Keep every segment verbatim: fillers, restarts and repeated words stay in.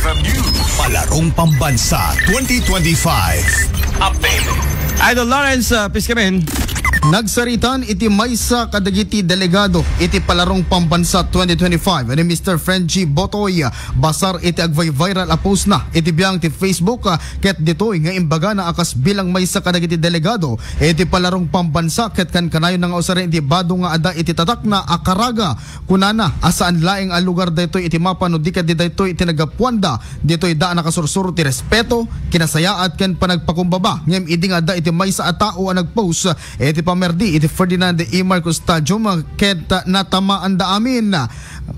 Palarong Pambansa twenty twenty-five. Update. Idol Lawrence, uh, please come in. Nagsaritan iti maysa kadagiti delegado iti Palarong Pambansa twenty twenty-five ni Mister Frenchie Botoy, basar iti agvay-viral a post na iti biang ti Facebook, ah, ket ditoy nga imbagana a kas bilang maysa kadagiti delegado iti Palarong Pambansa ket kankanayon nga usaren iti bado nga adda iti tatakna a karaga. Kunana a saan laeng a lugar daytoy iti mapa no di ket di daytoy iti naggapuanda. Ditoy da a nakasursuro ti respeto, kinasayaat ken panagpakumbaba. Ngem idi nga adda iti maysa a tao a nagpost iti pamerdi iti Ferdinand E. Marcos Stadium ket natamaanda amin.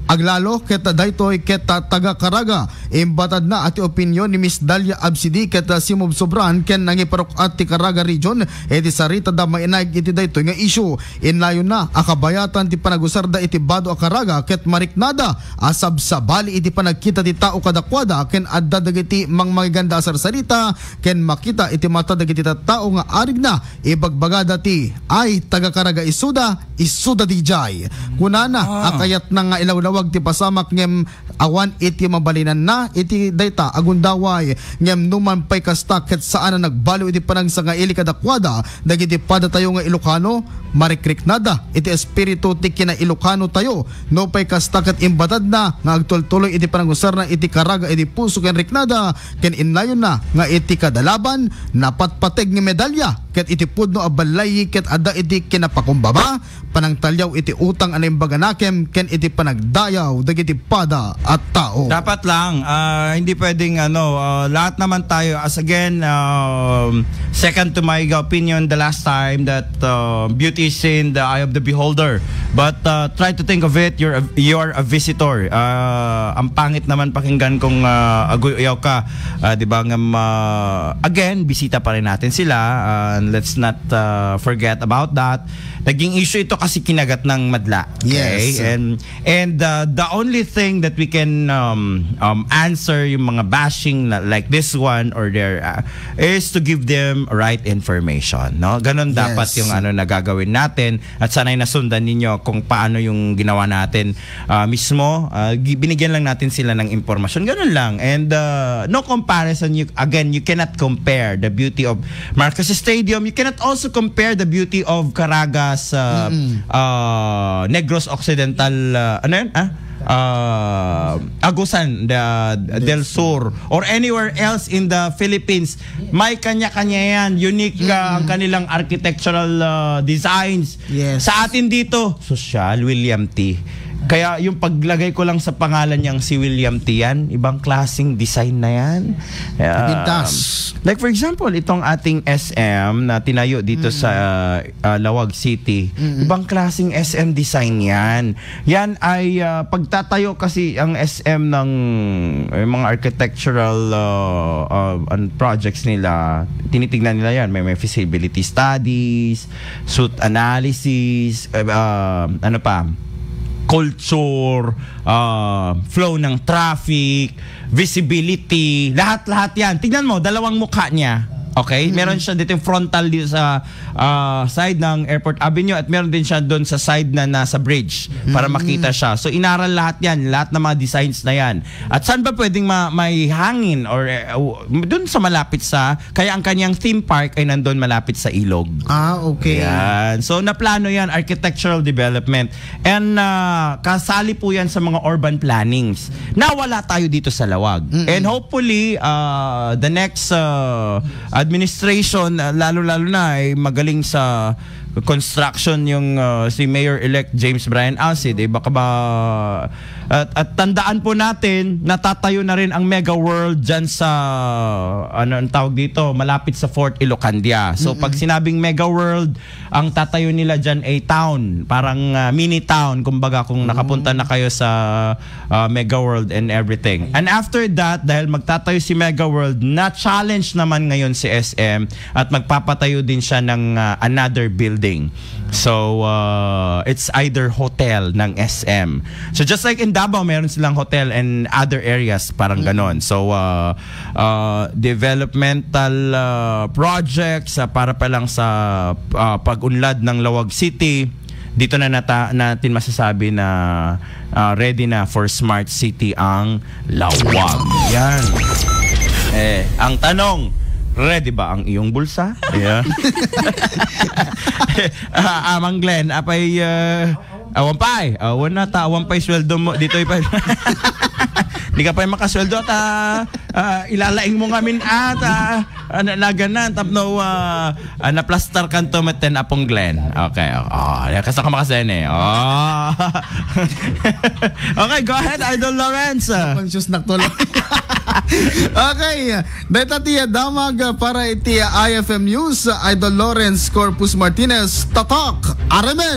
Aglalo ket daytoy ket taga Caraga. Imbatadna a ti opinyon ni Miss Dalia Absidi ket simubsobran ken nangiparuk-at ti Caraga Region iti sarita da mainaig iti daytoy nga isyu. Inlayonna a kabayatan ti panagusarda iti bado a karaga ket mariknada a sabsabali iti panagkita ti tao kadakuada ken adda dagiti mangmangiganda a sarsarita ken makita iti mata dagiti tattao nga arigna ibagbagada ti, "Ay, taga-Caraga isuda, isuda dijay." Kunana a kayatna nga ilawlawag ti pasamak ngem awan iti mabalinanna iti dayta a gundaway. Ngem numan pay kasta ket saan a nagbaliw iti panangsangaili kadakuada dagiti padatayo nga Ilocano, marikriknada iti espiritu ti kina-Ilocano tayo. Nupay kasta ket imbatadna nga agtultuloy iti panangusarna iti karaga iti puso ken riknada ken innayonna nga iti kadalaban napatpateg nga medalya ket iti pudno a balay ket adda iti kinapakumbaba panangtaliaw iti utang a naimbaganakem ken iti panagdayaw dagiti pada a tao. Dapat lang, ah, hindi pwedeng, ano, ah, lahat naman tayo, as again, um, second to my opinion the last time that, uh, beauty is in the eye of the beholder. But, uh, try to think of it, you're a, you're a visitor. Ah, ang pangit naman pakinggan kung, ah, aguyaw ka, ah, di ba, nga ma-, again, bisita pa rin natin sila. Ah, let's not, ah, forget about that. Naging issue ito kasi kinagat ng madla. Okay? Yes. And, and, uh, the only thing that we can, um, um, answer yung mga bashing na, like this one or there, uh, is to give them right information, no? Ganon dapat, yes, yung ano na gagawin natin at sana'y nasundan ninyo kung paano yung ginawa natin, ah, mismo. Ah, gi-, binigyan lang natin sila ng impormasyon. Ganun lang. And, uh, no comparison. You, again, you cannot compare the beauty of Marcos Stadium. You cannot also compare the beauty of Caragas, uh, uh, Negros Occidental, uh, ano yun? Ah? Uh, Agusan the, del Sur, or anywhere else in the Philippines. May kanya-kanya yan. Unique, uh, ang kanilang architectural, uh, designs. Yes. Sa atin dito, sosyal, William T. Kaya yung paglagay ko lang sa pangalan niyang si William T yan, ibang klaseng design na yan. Um, like for example, itong ating S M na tinayo dito sa, uh, Laoag City, ibang klaseng S M design yan. Yan ay, uh, pagtatayo kasi ang S M ng, eh, mga architectural, uh, uh, an-, projects nila, tinitignan nila yan. May, may feasibility studies, SWOT analysis, uh, uh, ano pa, culture, uh, flow ng traffic, visibility, lahat-lahat yan. Tignan mo, dalawang mukha niya. Okay? Meron siya dito yung frontal dito sa, uh, side ng Airport Avenue at meron din siya doon sa side na nasa bridge para makita siya. So, inaral lahat yan, lahat ng mga designs na yan. At saan ba pwedeng ma-, may hangin or, eh, uh, doon sa malapit sa, kaya ang kanyang theme park ay nandun malapit sa ilog. Ah, okay. Yan. So, naplano yan, architectural development. And, ah, kasali po yan sa mga urban plannings. Nawala tayo dito sa Laoag. And hopefully, ah, the next, ah, administration, ah, lalo-lalo na ay magaling sa construction yung, ah, si Mayor-elect James Brian Alcid, eh, baka ba, at, at tandaan po natin, natatayo na rin ang Mega World dyan sa, ano ang tawag dito, malapit sa Fort Ilocandia. So, pag sinabing Mega World, ang tatayo nila dyan ay town, parang, ah, mini town, kumbaga, kung nakapunta na kayo sa, ah, Mega World and everything. And after that, dahil magtatayo si Mega World, na-challenge naman ngayon si S M at magpapatayo din siya ng, ah, another building. So, uh, it's either hotel ng S M. So, just like in Davao, meron silang hotel and other areas, parang ganon. So, uh, uh, developmental, uh, projects, uh, para pa lang sa, uh, pag-unlad ng Laoag City. Dito na nata, natin masasabi na ah, ready na for smart city ang Laoag. Yan. Eh, ang tanong, ready ba ang iyong bulsa? Yeah. Ah, Amang Glenn, apay, ah, awan pa eh. Awan na, ta, awan pa yung sweldo mo. Dito pa. Di ka pa yung makasweldo at ah, ah, ilalaing mo ngamin at ah, ah, na, naganan. Tapno, ah, ah, naplastar kanto meten Apong Glenn. Okay. Oh, kasta ka makasen eh. Oh. Okay, go ahead, Idol Lawrence. Conscious na to lang. Okay, data ti damag para iti I F M News, Idol Lawrence Corpus Martinez, Tatak, Arame!